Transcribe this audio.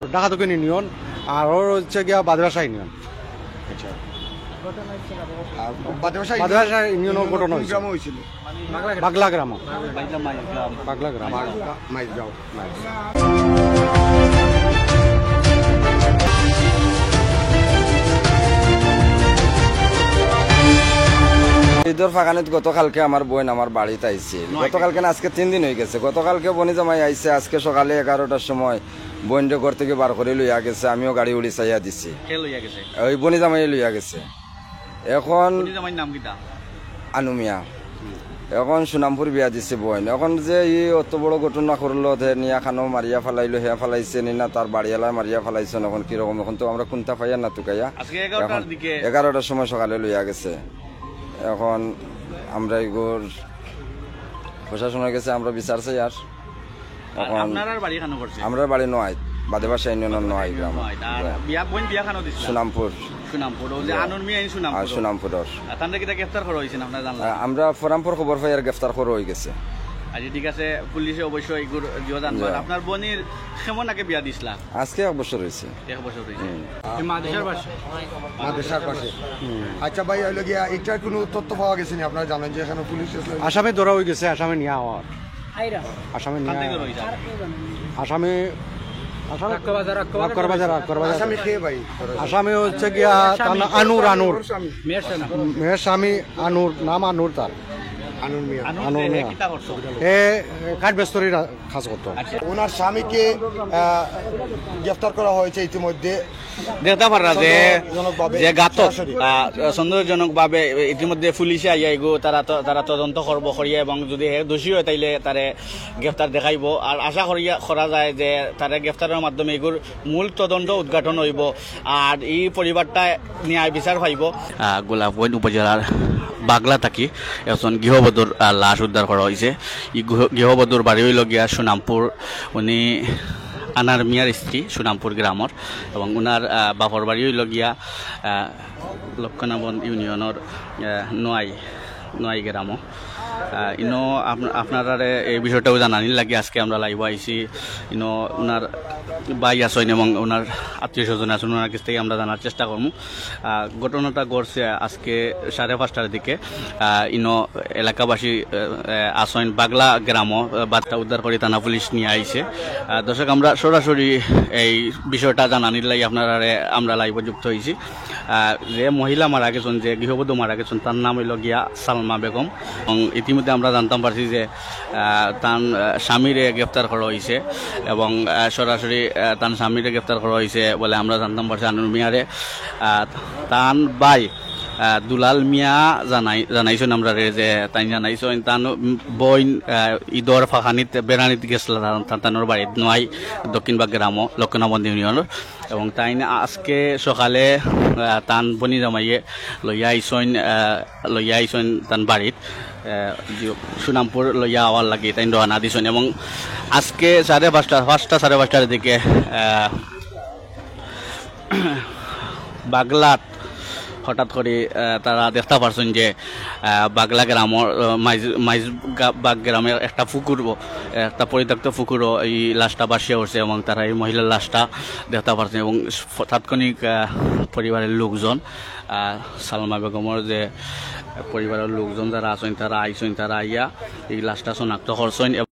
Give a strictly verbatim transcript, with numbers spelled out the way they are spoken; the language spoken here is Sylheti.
ঢাকা দক্ষিণ ইউনিয়ন, আর ওর হচ্ছে গিয়া বাদরাশা ইউনিয়ন। আচ্ছা। আর বাদরাশা বাদরাশা ইউনিয়ন ইউনিয়নর কোন ঘটনা হয়েছে? গ্রামে হয়েছিল? বাগলা গ্রাম। বাগলা গ্রাম। বাগলা, মাইজগাঁও। ঈদর ফাঁকানিত গতকালকে আমার বোন আমার বাড়িত আইছিল। গতকালকে না, আজকে তিন দিন হয়ে গেছে। গতকালকে বনি জামাই আইছে, আজকে সকালে এগারোটার সময় বোনরে ঘর থেকে বার করে লইয়া গেছে, আমিও গাড়ি উড়ি চাইয়া দিছি। কে লইয়া গেছে? ওই বনি জামাই লইয়া গেছে। এখন বনি জামাইর নাম কিতা? আনু মিয়া। এখন সুনামপুর বিয়া দিছে বোন। এখন যে ই অত বড় ঘটনা করলো, যে নিয়া খানো মারিয়া ফালাইলো, হে ফালাইছে নি না তার বাড়িওয়ালায় মারিয়া ফালাইছে, এখন কিরকম, এখন তো আমরা কুন্তা পাইয়া না তুকাইয়া। আজকে এগারোটার এখন দিকে। এগারোটার সময় সকালে লইয়া গেছে। এখন আমরা এগুর প্রশাসনের কাছে আমরা বিচার চাই। আর আর এখন আপনারার বাড়ি কেন করছে? আমরার বাড়ি নোয়াইত, বাদেবাসা ইউনিয়নর নোয়াই গ্রাম। নোয়াইত। আর বিয়া, বোন বিয়া কেন দিছিল? সুনামপুর। সুনামপুর, ও যে বিয়া। আনুর মিয়া ইন সুনামপুর। আর সুনামপুরর। আর তানরে কিতা গ্রেফতার করা হয়েছে না আপনারা জানলা? আ-, আমরা ফরামপুর খবর পাই আর গ্রেফতার করা হয়ে গেছে। আচ্ছা, ঠিক আছে, পুলিশে অবশ্যই এগুর জিও জানবা। জি। আপনার বোনের কেমন আগে বিয়া দিছিলা? আজকে এক বছর হয়েছে। এক বছর হয়েছে। হুম। এই মাদ্রাসার পাশে। মাদ্রাসার পাশে। হুম। আচ্ছা ভাই, হইলো গিয়া, এটার কোনো তথ্য পাওয়া গেছে নি? আপনারা জানেন যে এখানে পুলিশ আসলে আসামি ধরা হয়ে গেছে, আসামি নিয়ে আওয়ার। আইরা। আসামি নিয়ে কান্দি আওয়ার। করো এটা। আসামি, আসামি রাক্কবাজার, রাক্কবাজার। রাক্কবাজার, রাক্কবাজার। আসামি কে ভাই? আসামি হচ্ছে গিয়া তার নাম আনুর, আনুর। মেয়ের স্বামী। মেয়ের স্বামী আনুর, নাম আনুর তার। আনুর মিয়া। আনুর আনুর কে? মিয়া। কিতা করছো? এ কাঠ বেস্তরি কাজ করতো। আচ্ছা। ওনার স্বামীকে, আহ, গ্রেফতার করা হয়েছে ইতিমধ্যে। দেখতে পাররা যে, সন্দেহজনকভাবে যে ঘাতক, সরাসরি। আহ, সন্দেহজনকভাবে ইতিমধ্যে পুলিশে আইয়া এগু তারা ত-, তারা তদন্ত করবো করিয়া এবং যদি হে দোষী হয় তাইলে তারে গ্রেফতার দেখাইবো। আর আশা করিয়া, করা যায় যে তারে গ্রেফতারের মাধ্যমে এগুর মূল তদন্ত উদ্ঘাটন হইবো। আর এই পরিবারটা ন্যায় বিচার পাইবো। আহ, গোলাপগঞ্জ উপজেলার বাগলা থাকি একজন গৃহবধূর, আহ, লাশ উদ্ধার করা হয়েছে। এই গৃহ-, গৃহবধূর বাড়ি হইল গিয়া সুনামপুর। উনি আনার মিয়ার স্ত্রী, সুনামপুর গ্রামর, এবং উনার, আহ, বাপর বাড়ি হইল গিয়া, আহ, লক্ষ্মণাবন্দ ইউনিয়নর, আহ, নোয়াই, নোয়াই গ্রামও। আহ, ইনো আপ-, আপনারারে এই বিষয়টাও জানানির লাগি আজকে আমরা লাইভও আইছি। ইনো উনার ভাই আছইন এবং উনার আত্মীয় স্বজন আছইন, ওনার কাছ থেকে আমরা জানার চেষ্টা করমু। আহ, ঘটনাটা ঘটছে আজকে সাড়ে পাঁচটার দিকে। আহ, ইনো এলাকাবাসী, আহ, আহ, আছইন বাগলা গ্রামও, আহ, বাচ্চা উদ্ধার করি থানা পুলিশ নিয়া আইছে। আহ, দর্শক, আমরা সরাসরি এই বিষয়টা জানানির লাগি আপনারারে আমরা লাইভে যুক্ত হইছি। আহ, যে মহিলা মারা গেছেন, যে গৃহবধূ মারা গেছেন, তার নাম হইল গিয়া সালমা বেগম। এবং ইতিমধ্যে আমরা জানতাম পারছি যে, আহ, তান, আহ, স্বামীরে গ্রেফতার করা হয়েছে এবং, আহ, সরাসরি, আহ, তান স্বামীরে গ্রেফতার করা হয়েছে বলে আমরা জানতাম পারছি আনুর মিয়ারে। আহ, তান ভাই, আহ, দুলাল মিয়া জানাই-, জানাইছেন আমরারে যে তাই জানাইছেন তান, উম, বইন, আহ, ঈদর ফাঁকানিত বেড়ানিত গেছিলা তান, তান, তানোর বাড়িত নোয়াই দক্ষিণবাগ গ্রামও লক্ষ্মণাবন্দ ইউনিয়নর। এবং তাইন আজকে সকালে, আহ, তান বনি জামাইয়ে লইয়া আইছইন, আহ, লইয়া আইছইন তান বাড়িত, আহ, যে সুনামপুর লইয়া আওয়ার লাগি তাইন রওনা দিছইন। এবং আজকে সাড়ে পাঁচটা, পাঁচটা, সাড়ে পাঁচটার দিকে, আহ, বাগলাত হঠাৎ করি, আহ, তারা দেখতা পারছইন যে, আহ, বাগলা গ্রামর, আহ, মাইজ-, মাইজ গা-, বাগ গ্রামর একটা পুকুর, একটা পরিত্যক্ত পুকুরও এই লাশটা ভাসিয়া উঠছে এবং তারা এই মহিলার লাশটা দেখতা পারছইন এবং ফ-, তাৎক্ষণিক, আহ, পরিবারের লোকজন, আহ, সালমা বেগমর যে পরিবারের লোকজন যারা আছইন, তারা আইছইন, তারা আইয়া এই লাশটা শনাক্ত করছইন।